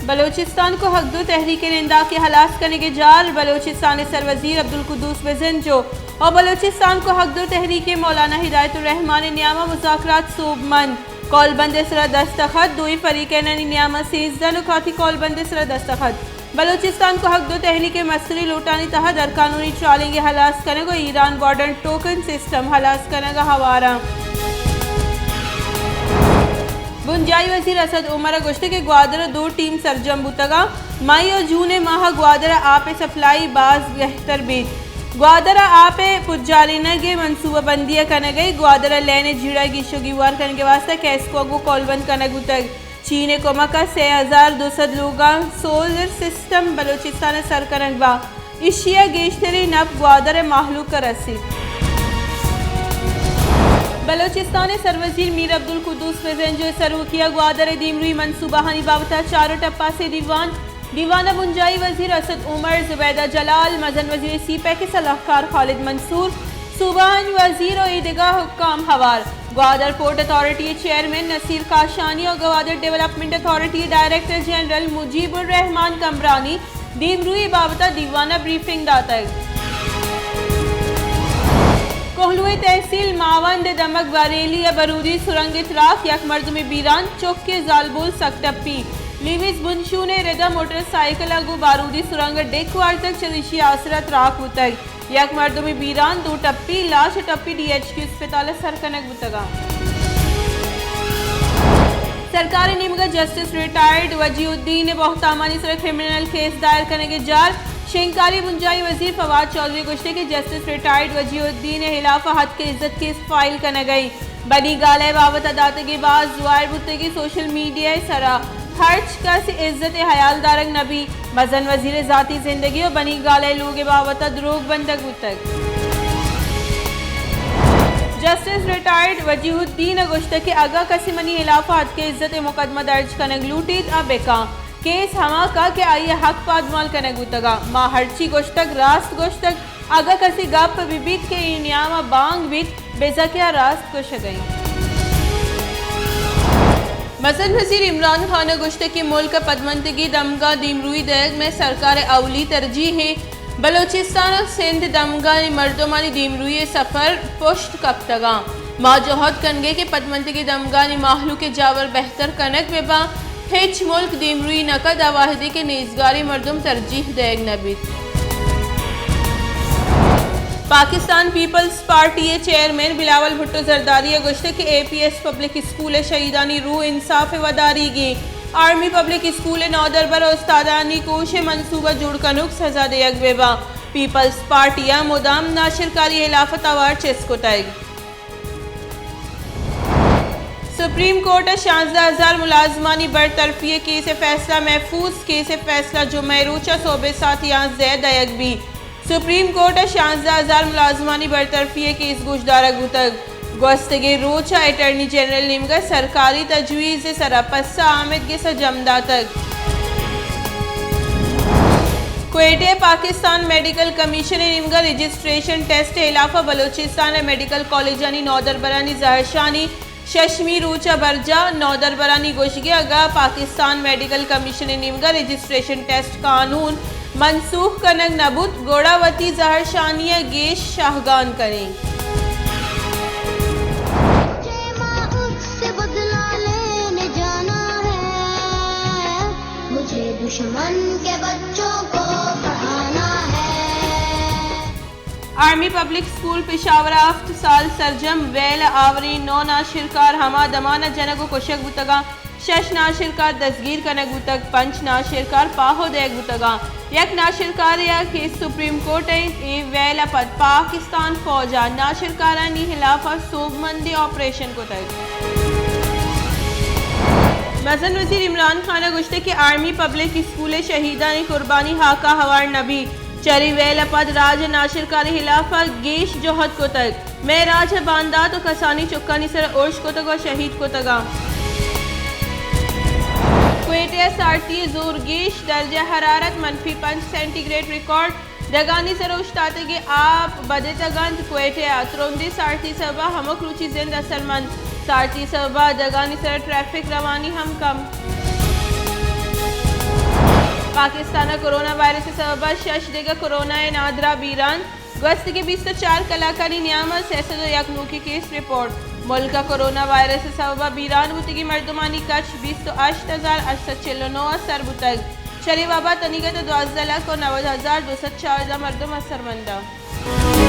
بلوچستان کو حق دو تحریک ءِ ننداک ءِ ہلاس کنگ ءِ جار، بلوچستان ءِ سروزیر عبدالقدوس بزنجو و بلوچستان کو حق دو تحریک ءِ مولانا ہدایت الرحمان ءِ نیام ءَ مذاکرات سوبمند، کولبند ءِ سرا دستخط، دوئیں فریقینانی نیام ءَ سیزدہ نکاتی کولبند ءِ سرا دستخط۔ بلوچستان کو حق دو تحریک ءِ مستریں لوٹانی تہا در قانونی ٹرالنگ ءِ ہلاس کنگ و ایران بارڈر ٹوکن سسٹم ہلاس کنگ ءَ ہوار اَنت۔ بنجاہی وزیر اسد عمر ءَ گوشتگ کہ گوادر ءَ دو ٹیم سرجم بوتگ اَنت، مئی و جون ءِ ماہ ءَ گوادر ءَ آپ ءِ سپلائی باز گہتر بیت۔ گوادر ءَ آپ ءِ پجارینگ ءِ منصوبہ بندی ءَ کنگ ءَ، گوادر ءَ لین ءِ جیڑہ ءِ گیش و گیوار کنگ ءِ واستہ کیسکو ءَ گوں کولبند کنگ بوتگ۔ چین ءِ کمک ءَ سے ہزار دو سد لوگاں سولر سسٹم بلوچستان ءَ سر کنگ باں۔ ایشی ءَ گیشتریں نپ گوادر ءِ مہلوک ءَ رسیت۔ بلوچستان ءِ سروزیر میر عبدالقدوس بزنجو ءِ سروکی ءَ گوادر ءِ دیمروئی منصوبہانی بابت ءَ چار ٹپاسیں دیوان۔ دیوان ءَ بنجاہی وزیر اسد عمر، زبیدہ جلال، مزن وزیر سی پیک ءِ سلاہکار خالد منصور، صوبہ آنی وزیر و اے دگہ حکام ہوار۔ گوادر پورٹ اتھارٹی ءِ چیئرمین نصیر کاشانی و گوادر ڈیولپمنٹ اتھارٹی ءِ ڈائریکٹر جنرل مجیب الرحمان کمبرانی دیمروئی ءِ بابت ءَ دیوان ءَ بریفنگ داتگ۔ کوہلو ءِ تحصیل ماوند ءِ دمگ بریلی ءَ بارودی سرنگ ءِ تراک، یک مردمے بیران، چک ءُ زالبول سک ٹپی۔ لیویز بنشون ءِ رد ءَ موٹر سائیکل ءَ گوں بارودی سرنگ ءَ ڈیک وارتگ، چریشی ءِ آسر ءَ تراک بوتگ۔ یک مردمے بیران، دو ٹپی، لاش ءُ ٹپی ڈی ایچ کیو اسپتال ءَ سر کنگ بوتگ اَنت۔ سرکار ءِ نیمگ ءَ جسٹس ریٹائرڈ وجیہ الدین ءِ بہتامانی سر ءَ کرمنل کیس دائر کنگ ءِ جار۔ شنگکاری بنجاہی وزیر فواد چوہدری ءَ گوشتگ کہ جسٹس ریٹائرڈ وجیہ الدین ءِ ہلاف ءَ ہتک ءِ عزت کیس فائل کنگ ءَ اِنت۔ بنی گالہ ءِ بابت ءَ داتگیں باز ظاہر بوتگیں سوشل میڈیا ءِ سرا۔ ہرچ کس ءِ عزت ءِ ہیال دارگ نہ بیت۔ مزن وزیر ءِ ذاتی زندگی و بنی گالہ ءِ لوگ ءِ بابت ءَ دروگ بندگ بوتگ۔ جسٹس ریٹائرڈ وجیہ الدین ءَ گوشتگ کہ اگاں کسے منی ہلاف ءَ ہتک ءِ عزت ءِ مقدمہ درج کنگ لوٹیت، آ بکن۔ کیس ہما کن کہ آئی ءِ حق پادمال کنگ بوتگ اَنت۔ ما ہرچی گوشتگ، راست گوشتگ۔ اگاں کسے گپ بہ بیت کہ اے نیام ءَ بانگ بیت، بزاں کہ آ راست گوشگ ءَ اِنت۔ مزن وزیر عمران خان ءَ گوشتگ کہ ملک ءِ پدمنتگی دمگاں دیمروئی دئیگ مئے سرکار ءِ اولی ترجیح اِنت۔ بلوچستان ءُ سندھ دمگانی مردمانی دیمروئی ءِ سفر پشت کپتگ اَنت۔ ما جہد کنگ ءَ ایں کہ پدمنتگی دمگانی مہلوک ءِ جاور بہتر کنگ بہ بنت۔ ہچ ملک دیمروئی نہ کنت، آ وہدے کہ نیزگاریں مردم ترجیح دئیگ نہ بیت۔ پاکستان پیپلز پارٹی ءِ چیئرمین بلاول بھٹو زرداری ءَ گوشتگ کہ اے پی ایس پبلک اسکول ءِ شہیدانی روح انصاف ءِ وداریگی اِنت۔ آرمی پبلک اسکول ءِ نودربر ءُ استادانی کوش ءِ منصوبہ جوڑ کنوک سزا دئیگ بہ بنت۔ پیپلز پارٹی ءَ مدام ناشرکاری ءِ ہلاف ءَ توار چست کتگ۔ سپریم کورٹ ءِ شانزدہ ہزار ملازمانی برطرفی ءِ کیس ءِ فیصلہ محفوظ، کیس ءِ فیصلہ جمعہ ءِ روچ ءَ سہب ءِ ساعت یانزدہ ءَ دئیگ بیت۔ سپریم کورٹ ءَ شانزدہ ہزار ملازمانی برطرفی ءِ کیس گوشدارگ بوتگ۔ گوستگیں روچ ءَ اٹارنی جنرل ءِ نیمگ ءَ سرکاری تجویز ءِ سرا پسہ آمدگس ءَ جم داتگ۔ کوئٹہ ءَ پاکستان میڈیکل کمیشن ءِ نیمگ ءَ رجسٹریشن ٹیسٹ ءِ ہلاف ءَ بلوچستان ءِ میڈیکل کالجانی نودربرانی زہرشانی ششمی روچ ءَ برجاہ۔ نودربرانی گوشگ ءَ اگاں پاکستان میڈیکل کمیشن ءِ نیمگ ءَ رجسٹریشن ٹیسٹ قانون منسوخ کنگ نہ بوت، گڑا وتی زہرشانی ءَ گیش شاہگان کنیں۔ مجھے ماں اس سے بدلہ لینے جانا ہے، مجھے دشمن کے بچوں کو پڑھانا ہے۔ آرمی پبلک اسکول پشاور ءَ ہفت سال سرجم ویل ءِ آوریں نو ناشرکار ہما دمان ءَ جنگ ءُ کشگ بوتگ اَنت۔ شش ناشرکار دزگیر کنگ بوتگ، پنچ ناشرکار پاہو دئیگ بوتگ اَنت۔ یک ناشرکارے ءِ کیس سپریم کورٹ ءَ اِنت۔ اے ویل ءَ پد پاکستان فوج ءَ ناشرکارانی ہلاف ءَ سوبمندیں آپریشن کتگ۔ مزن وزیر عمران خان ءَ گوشتگ کہ آرمی پبلک اسکول ءِ شہیدانی قربانی ہاک ءَ ہوار نہ بیت۔ چرے ویل ءَ پد راج ءَ ناشرکاری ہلاف ءَ گیش جہد کتگ۔ مئے راج ءَ باندات ءُ کسانیں چکانی سر ءَ ارش کتگ ءُ شہید کتگ اَنت۔ کوئٹہ ءَ سارتی ءِ زور گیش، درجہ حرارت منفی پنچ سینٹی گریڈ ریکارڈ، دگانی سر ءَ اوشتاتگیں آپ بدتگ اَنت۔ کوئٹہ ءَ ترندیں سارتی سبب ءَ ہمک روچی زند اثرمند۔ سارتی سبب ءَ دگانی سر ءَ ٹریفک روانی ہم کم۔ پاکستان ءَ کورونا وائرس ءِ سبب ءَ شش دگہ کورونا ءِ نادراہ بیران، گوستگیں بیست ءُ چار کلاکانی نیام ءَ سئے سد ءُ یک نوکیں کیس رپورٹ۔ ملک ءَ کورونا وائرس ءِ سبب ءَ بیران بوتگیں مردمانی کچ بیست ءُ ہشت ہزار ہشت سد چل ءُ نو ءَ سر بوتگ۔ شری وبا تنیگت ءَ دوازدہ لکھ ءُ نود ہزار دو سد چاردہ مردم اثرمند اَنت۔